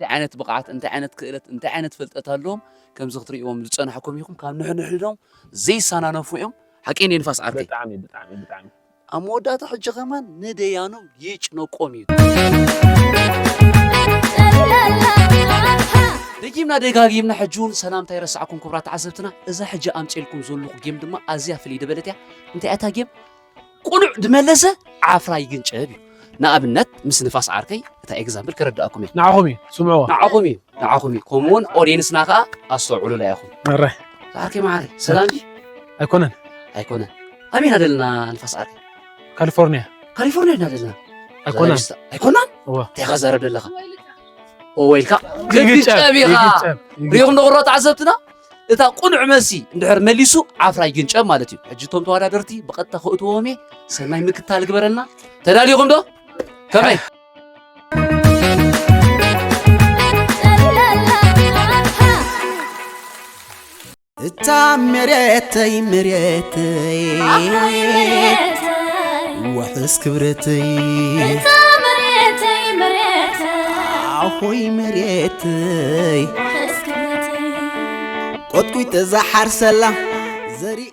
እንታይ ዓይነት ብቕዓት፣ እንታይ ዓይነት ክእለት፣ እንታይ ዓይነት ፍልጠት ኣለዎም፣ ከምዚ ክትርእይዎም ዝጸናሕኩም ኢኹም። ካብ ንሕንሕዶም ዘይሰናነፉ እዮም። ሓቀይ እንደ ንፋስ ዓርከይ። ብጣዕሚ፣ ብጣዕሚ፣ ብጣዕሚ። ኣብ መወዳእታ ሕጂ ከማን ንደያኖም ይጭነቆም እዩ። ደጊምና ደጋጊምና ሕጂ እውን ሰላምታ ይረስዓኩም ክቡራት ተዓዘብትና። እዛ ሕጂ ኣምፅኤልኩም ዘለኹ ጌም ድማ ኣዝያ ፍልይ ዝበለት እያ። እንታይ እያ እታ ጌም? ቁኑዕ ድመለሰ ዓፍራ ይግንጨብ እዩ። ንኣብነት ምስ ንፋስ ዓርከይ እታ ኤግዛምፕል ከረድኣኩም እየ። ንዓኹም እዩ፣ ስምዕዎ። ንዓኹም እዩ፣ ንዓኹም እዩ። ከምኡ እውን ኦዲየንስና ከዓ ኣስተውዕሉላ ኢኹም። ኣረ። ዓርከይ መዓረይ፣ ሰላም ድዩ? ኣይኮነን። ኣይኮነን። ኣበይ ኢና ዘለና ንፋስ ዓርከይ? ካሊፎርኒያ። ካሊፎርኒያ ኢና ዘለና። ኣይኮነን። ዛሬ ኣይኮናን? እወ። እንታይ ኢኻ ዛረብ ዘለኻ? እወ ኢልካ? ይግጨብ፣ ይግጨብ ኢኻ። ይግጨብ፣ ይግጨብ። ሪኢኹም ዶ ክቡራት ተዓዘብትና? እታ ቁኑዕ መልሲ እንድሕር መሊሱ ዓፍራ ይግንጨብ ማለት እዩ። ሕጂ እቶም ተወዳደርቲ ብቐጥታ ከእትዎም እየ። ሰናይ ምክትታል ግበረልና። ተዳሊኹም ዶ? ከመይ? እታ መሬተይ መሬተይ ኣፍራይ መሬተይ ወሕስ ክብረተይ እታ መሬተይ መሬተይ ኣኾይ መሬተይ ወሕስ ክብረተይ ቆጥቁይ ተዛሓርሰላ ዘርኢ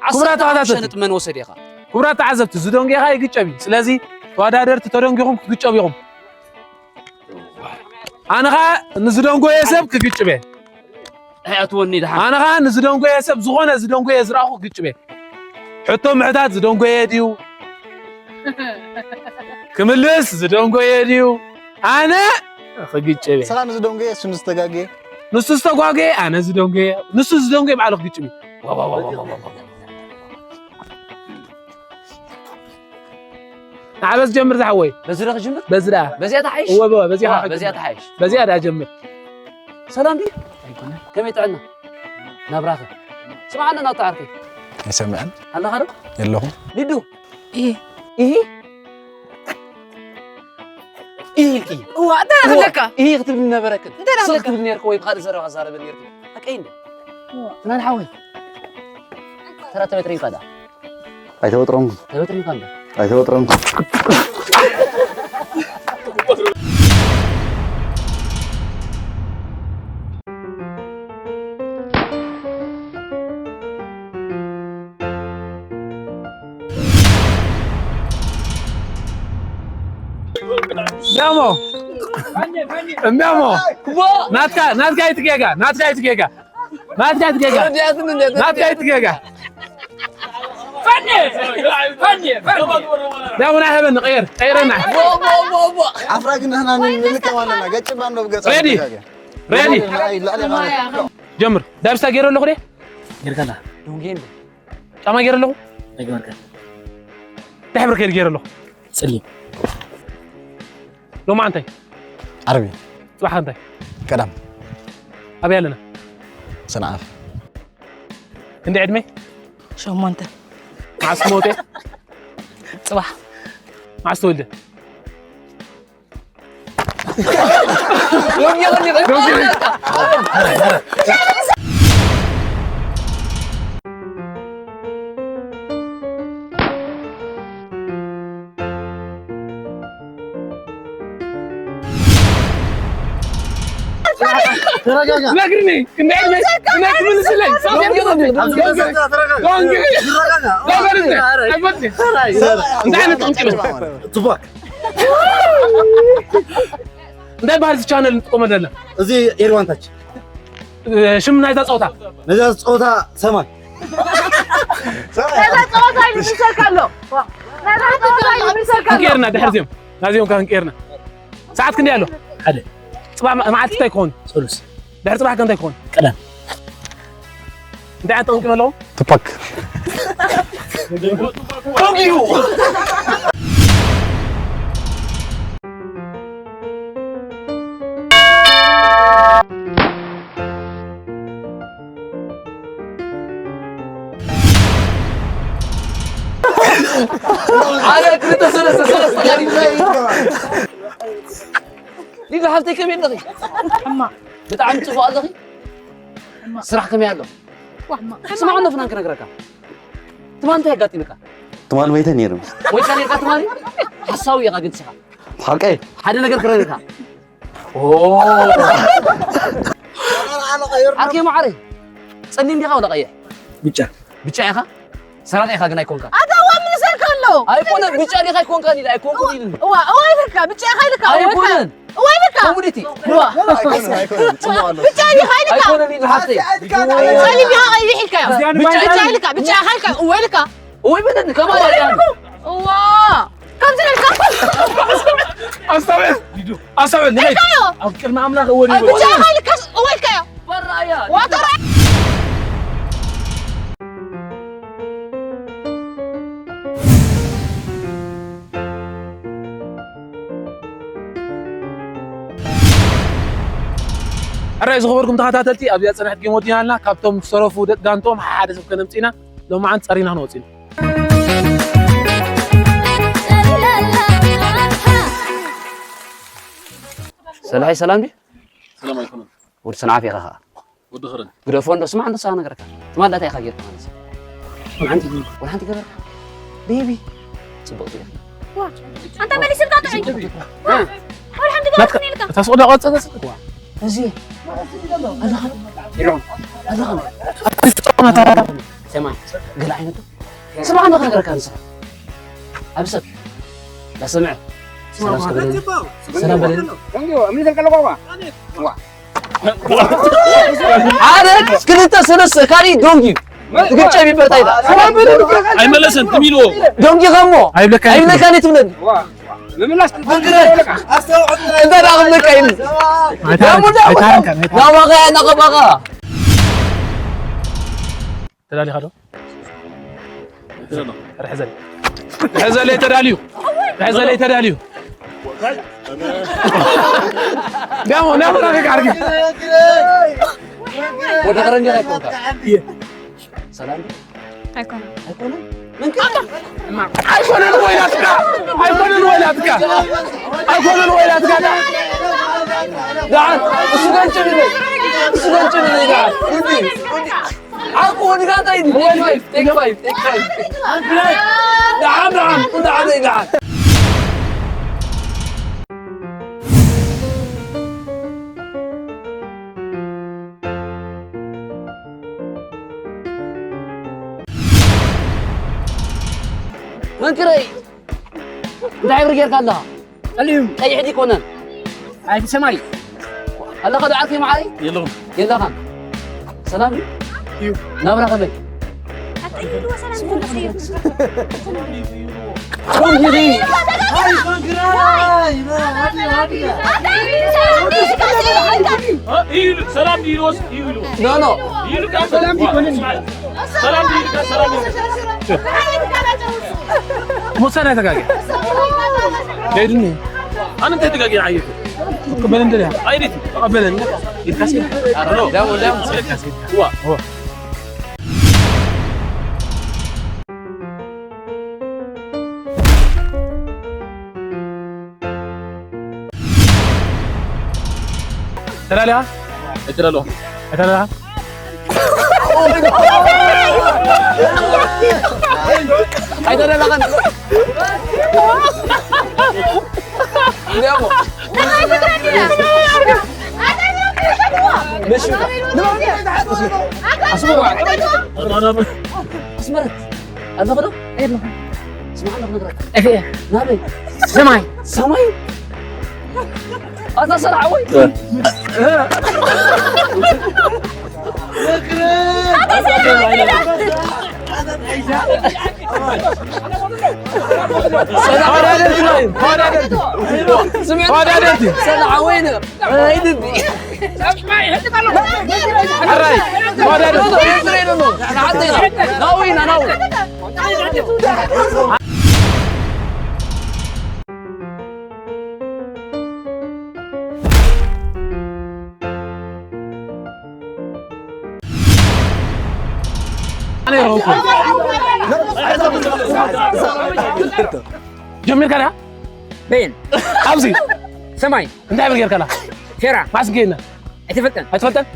ክቡራት ተዓዘብቲ። ሸንጥ መን ወሰድ ኢኻ? ክቡራት ተዓዘብቲ፣ ዝደንጎ ኢኻ ይግጨብ እዩ። ስለዚ ተወዳደርቲ ተደንጊኹም ክትግጨቡ ኢኹም። ኣነ ኸኣ ንዝደንጎየ ሰብ ክግጭብ እየ። ኣይኣትወኒ ደሓን። ኣነ ኸኣ ንዝደንጎየ ሰብ፣ ዝኾነ ዝደንጎየ ዝረኣኹ ክግጭብ እየ። ሕቶ ምሕታት ዝደንጎየ ድዩ? ክምልስ ዝደንጎየ ድዩ? ኣነ ክግጭብ እየ። ንስኻ ንዝደንጎየ፣ እሱ ንዝተጋገየ። ንሱ ዝተጓገየ፣ ኣነ ዝደንጎየ። ንሱ ዝደንጎየ ባዕሉ ክግጭብ እዩ። ዋ፣ ዋ፣ ዋ። ንዓበስ ጀምር ዝሓወይ። በዚ ዶ ክጅምር? በዚ ደኣ። በዚኣ ትሓይሽ? እወ፣ እወ፣ በዚኣ እዋ፣ ከኣ በዚኣ ክጅምር። ትሓይሽ። በዚኣ ደኣ ጀምር። ሰላም ድዩ? ኣይኮነን። ከመይ ጥዕና? ናብራኸ? ስምዓኒ ናቱ ዓርከይ። ኣይሰምዕን። ኣለኻ ዶ? የለኹም። ሊዱ። ኢሂ። ኢሂ? ኢሂ ኢልኪ። እዋ፣ እንታይ እዋ፣ ኣለካ? ኢሂ ክትብል ነበረክን። እንታይ ስቕ ኣለካ? ክትብል ኔርክ ወይ ብኻልእ ዘረባ ዛረበ ኔርክ። ሓቀይ እንደ? እዋ። ትናን ሓወይ። ተራ ተበትሪንካ ዳ? ኣይተበጥረንኩን። ተበትሪንካ እንደ? ኣይተበጥረንኩን። እሚያሞ፣ እሚያሞ፣ ናትካ፣ ናትካ ኣይትጌጋ፣ ናትካ ኣይትጌጋ፣ ናትካ ኣይትጌጋ፣ ናትካ ኣይትጌጋ። ፈኒ፣ ፈኒ፣ ፈኒ። እሚያሞ ናይ ሀበን ቀይር፣ ቀይረና። ኣፍራ ግን ንሕና ን-፣ ንልከም ኣለና። ገጭ ባንዶ ብገጽ ሬዲ? ኣይትጋገ። ሬዲ? ላዕሊ፣ ላዕሊ፣ ላዕሊ። ጀምር። ዳብስታ ገይረ ኣለኹ ደ? ጌርካላ። ዶንጌ እንደ? ጫማ ገይረ ኣለኹ? ኣይገበርካን። እንታይ ሕብሪ ከይድ ገይረ ኣለኹ? ጸሊም። ሎማዓ እንታይ? ዓርቢ። ጽባሕ እንታይ? ቀዳም። ኣበይ ኣለና? ሰንዓፈ። ክንደይ ዕድመ? ሸሞንተ። መዓስ ትመውተ? ጽባሕ። መዓስ ተወልደ? ተረጋጋ። ነግርኒ፣ እንደ ዕድመ፣ እንደ ትምልስለይ። ተረጋጋ። ተረጋጋ። እንታይ ዓይነት ጠንቂ ነው? ጽቡቅ። እንታይ በሃል እዚ ቻነል ንጥቀመሉ ዘለና? እዚ ኤርዋንታች። እ፣ ሽም ናይዛ ጸወታ? ናይዛ ጸወታ ሰማይ። ናይዛ ጸወታ ይምልሰልካ ኣሎ። ናይዛ ጸወታ ይምልሰልካ ኣሎ። ክንቀይርና ድሕር ዚኦም። ናዚኦም ከ ክንቀይርና። ሰዓት ክንደይ ኣሎ? ሓደ። ጽባሕ መ-፣ መዓልቲ እንታይ ክኾን? ሰሉስ። ድሕሪ ጽባሕ ከ እንታይ ክኾን? ቀዳም። እንታይ ዓይነት ጠንቂ ኣለዎ? ቱፓክ። ጠንቂዩ። ሓደ፣ ክልተ፣ ሰለስተ፣ ሰለስተ፣ ቀሪብና እዩ። ሊዱ ሓፍተይ ከመይ ኣለኺ? ሕማቕ። ብጣዕሚ ጽቡቕ ኣለኺ። ሕማቕ። ስራሕ ከመይ ኣሎ? ዋሕማቕ። ስማዕ፣ ኣሎ ፍናን ክነግረካ። ትማሊ እንታይ ኣጋጢምካ? ትማሊ ሞይተ ነይሩ። ሞይተ ነይርካ ትማሊ? ሓሳዊ ኢኻ ግን ንስኻ። ሓቀይ። ሓደ ነገር ክረግርካ። ኦ። ኣርኬ ማዓረይ። ጸሊም ዲኻ ወላ ቀይሕ? ብጫ። ብጫ ኢኻ? ሰራቂ ኢኻ ግን ኣይኮንካ። ኣታ እዋ ምልሰልካ ኣሎ። ኣይኮነን፣ ብጫ ዲኻ ኣይኮንካን ኢለ፣ ኣይኮንኩን ኢለ። እዋ፣ እዋ ኢልካ፣ ብጫ ኢኻ ኢልካ፣ እዋ ኢልካ። ኣይኮነን። እዋ ኢልካ። ኮሙኒቲ። እዋ። ብጫ ዲኻ ኢልካ። ኣይኮነን ኢለ ሓፍተይ። ጸሊም ዲኻ ቀይሕ ኢልካዮ? ብጫ ኢልካ። ብጫ ኢልካ፣ ብጫ ኢኻ ኢልካ፣ እዋ ኢልካ። እወ ይበለኒ፣ ከማን ኢልካ። እዋ። ከምዚ ኢልካ። ኣስታውል። ኣሰብ ንበይ ኢልካዮ። ኣብ ቅድሚ ኣምላኽ እወ ኣይ፣ ይበል። ብቻ ኢልካስ እወ ኢልካዮ። በራያ። ዋተራ። ሕራይ ዝኸበርኩም ተኸታተልቲ፣ ኣብዚኣ ጽንሕት ጌም ወዲና ኣለና። ካብቶም ዝተረፉ ደቂ ጋንትኦም ሓደ ሰብ ከነምጽእ ኢና። ሎማዓንቲ ጸሪና ክንወጽእ ኢና። ሰላሒ ሰላም ድዩ? ሰላም ኣይኮነን። ወዲ ሰንዓፈ ኢኻ ኸዓ። ወዲ ኸረን። ግደፎ እንዶ፣ ስማዕ እንዶ፣ ሳዋ ነገረካ። ትማል እንታይ ኢኻ ጌርካ ማለት እዩ? ወላ ሓንቲ ገበርካ? ወላ ሓንቲ ገበርካ? ቤቢ። ጽቡቕ ጌርካ። ዋ፣ ኣንታ መሊስልካ ጥዑይ። ዋ፣ ወላ ሓንቲ ገበርካ ኢልካ። እታ ሱቕ ዳቆጸ ተስልክ ዋ። እዚ ኣለኻ? ኣለኻ? ሰማይ፣ ገለ ዓይነት ስማዕ፣ እንዶ ክነግረካ ንስኻ። ኣብ ሰብ ዳሰምዐ። ሰላም እስከ በለኒ። ሰላም በለኒ። ሓደ፣ ክልተ፣ ሰለስተ፣ ካሊእ ዶንጊ። ትግጨ ቢበርታ ኢላ። ኣይመለሰን፣ ትም ኢልዎ። ዶንጊ ኸሞ። ኣይብለካን ኣይብለካን ትብለኒ። ምምላስ እንታይ ደኣ ክብለካ ኢሉ። ኣይታረምካን፣ ኣይታረምካን። ናባኻ፣ ናባኻ። ተዳሊኻ ዶ? ርሐዘለይ። ርሐዘለይ ተዳልዩ። ርሐዘለይ ተዳልዩ። ዳሞ፣ ናሞ፣ ናሞ፣ ዓርኪ። ወደ ቀረንጃ ላይ ቆምካ። ሰላም። ኣይኮነን። ኣይኮነን? ምን ከ-? ኣይኮነን ወይ ናትካ? ኣይኮነን ወይ ናትካ? ኣይኮነን ወይ ናትካ? ደሓን፣ እሱ ጋር ጭምር፣ እሱ ጋር ጭምር፣ ደሓን። እንዲ፣ እንዲ። ሓቁ ወዲኻ እንታይ ኢሉ? ቴክ ፋይቭ፣ ቴክ ፋይቭ፣ ቴክ ፋይቭ። ደሓን፣ ደሓን፣ ደሓን፣ ደሓን። መንክረይ፣ እንታይ ሕብሪ ጌርካ ኣለኻ? ጸሊም። ቀይሕ ድዩ ኮነ? ኣይ፣ ሰማይ። ኣለኻ ዶ ዓርኪ መዓረይ? የለኹም። የለኻን። ሰላም እዩ? እዩ። ናብራ ከመይ? ኣታ ይህልዎ ሰላም ይህልዎ። ሰላም ይህልዎ። ኖ፣ ኖ። ይህልዎ። ሰላም ይህልዎ። ሰላም ይህልዎ። ሰላም ይህልዎ። ሞሳና ተጋገ። ገይድኒ። ኣነ እንታይ ተጋገ? ዓየት። ተቀበለን ደለ። ኣይሪቲ። ተቀበለን። ይካሲ። ዳሞ፣ ዳሞ። ዋ። ዋ። ተዳልያ? ኣይተዳለኹ። ኣይተዳለኻ? ኣይተዳለኻን? እንዲያሞ። መሽ-፣ ኣስመራ። ኣስመራ። ኣለኹ ዶ? የለኹ። ስማዕ፣ ኣለኹ ነግረካ። እየ። ናበይ? ሰማይ። ሰማይ? ኣታ ሰላዓወይ? እ። ተዋዳደርቲ፣ ተዋዳደርቲ። ስምዕ፣ ተዋዳደርቲ። ሰላዓወይ ነ-፣ ኣይድዲ። ሕራይ፣ ተዋዳደርቲ። ናዊና፣ ናዊ። ጀሚርካ ዲኻ? በየን? ኣብዚ። ሰማይ። እንታይ ጌርካ? ፌራ። ማስጌና። ኣይትፈልጠን። ኣይትፈልጠን?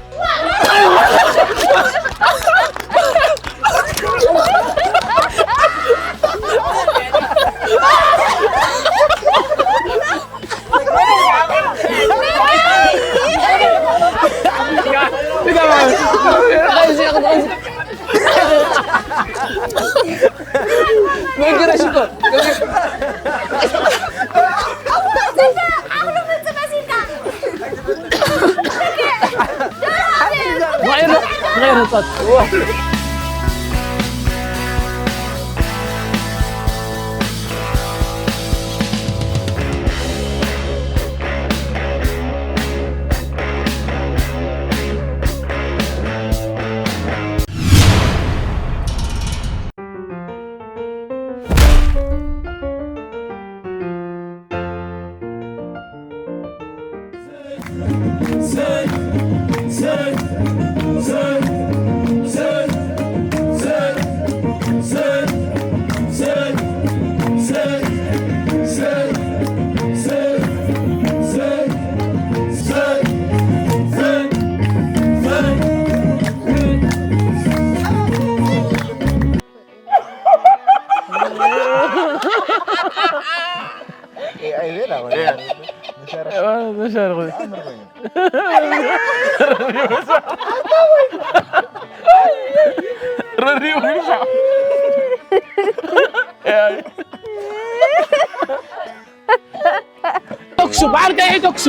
ተኩሱ፣ በዓል ቀይሒ ተኩሱ።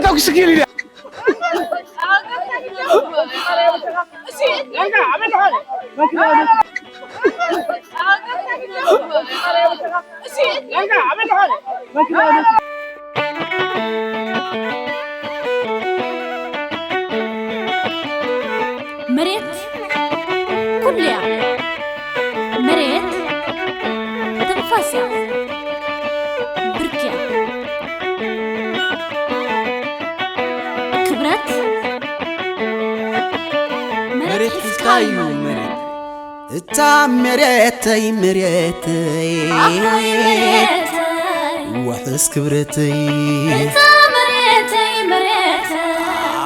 ተኩሱ ኪል ኢልያ። መሬት ኩሉ እያ። መሬት ትንፋስ እያ። ብርክ እያ። ክብረት መሬት ሒዝካ እዩ መሬት። እታ መሬተይ መሬተይ ኣኾይ መሬተይ ውሕስ ክብረተይ እታ መሬተይ መሬተይ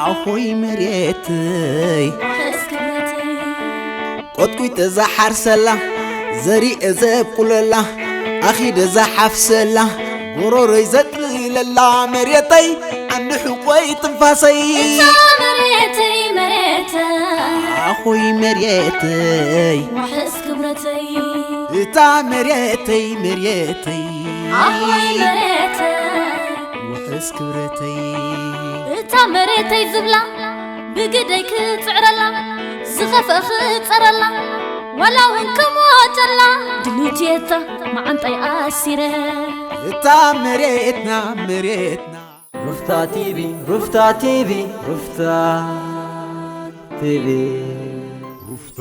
ኣኾይ መሬተይ ውሕስ ክብረተይ ቆጥቂጠ ዝሓርሰላ ዘሪኤ ዘብቁለላ ኣኺደ ዝሓፍሰላ ጎሮሮይ ዘጥልለላ መሬተይ ዓንዲ ሕቆይ ትንፋሰይ እታ መሬተይ መሬተይ ኣኾይ መሬተይ ውሕስ ክብረተይ እታ መሬተይ መሬተይ ኣኾይ መሬተይ ውሕስ ክብረተይ እታ መሬተይ ዝብላ ብግደይ ክጽዕረላ ዝኸፍአ ክጸረላ ዋላ እውን ክሞተላ ድልውቲ እየ እታ መዓንጣይ ኣሲረ እታ መሬትና መሬትና ሩፍታ ቲቪ ሩፍታ ቲቪ ሩፍታ ቲቪ ሩፍታ